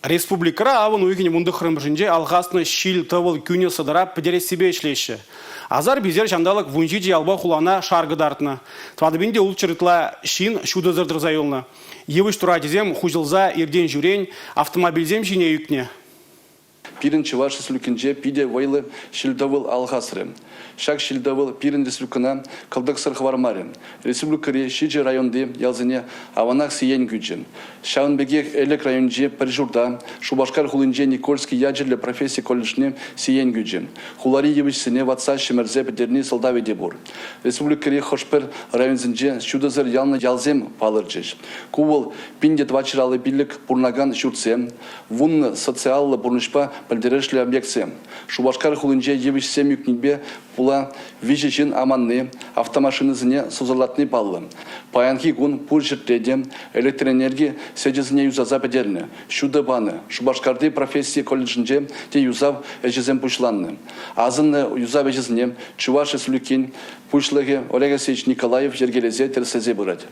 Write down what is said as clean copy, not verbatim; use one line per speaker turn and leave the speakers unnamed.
Республикӑра авӑн уйӑхӗн 19-мӗшӗнче алхаснӑ ҫил-тӑвӑл кӳнӗ сӑтӑра пӗтерессипе ӗҫлеҫҫӗ. Асар-писер ҫанталӑк 17 ялпа хулана шар кӑтартнӑ. 4600 ытла ҫын ҫутӑсӑр тӑрса юлнӑ. Йывӑҫ турачӗсем хуҫӑлса иртен-ҫӳрен автомобильсем ҫине ӳкнӗ.
Пирӗн Чӑваш Республикинче питӗ вӑйлӑ ҫил-тӑвӑл алхасрӗ. Ҫак ҫил-тӑвӑл пирӗн республикӑна кӑлтӑксӑр хӑвармарӗ. Республикӑри ҫичӗ районти ялсене аванах сиен кӳчӗ. Ҫавӑн пекех Элӗк районӗнчи пӗр ҫурта, Шупашкар хулинче Никольский ячӗллӗ професси колледжне сиен кӳчӗ. Хулари йывӑҫсене ватса ҫӗмӗрсе пӗтерни сӑлтавӗ те пур. Республикӑри хӑш-пӗр районсенче ҫутӑсӑр ялнӑ ялсем палӑрчӗҫ. Ку вӑл 1455 пурӑнакан ҫуртсем, вуннӑ социаллӑ пурнӑҫпа пӗлтерӗшлӗ объектсем. Шупашкар хулинче йывӑҫсем ӳкнипе пула виҫӗ ҫын аманни, автомашинӑсене сусӑрлатни паллӑ. Паянхи кун пур ҫӗрте те электроэнерги сечӗсене юсаса пӗтернӗ, ҫутӑ панӑ. Шупашкарти професси колледжӗнче те юсав ӗҫӗсем пуҫланнӑ. Асӑннӑ юсав ӗҫӗсене Чӑваш Республикин Пуҫлӑхӗ Олег Алексеевич Николаев йӗркелесе тӗрӗслесе пырать.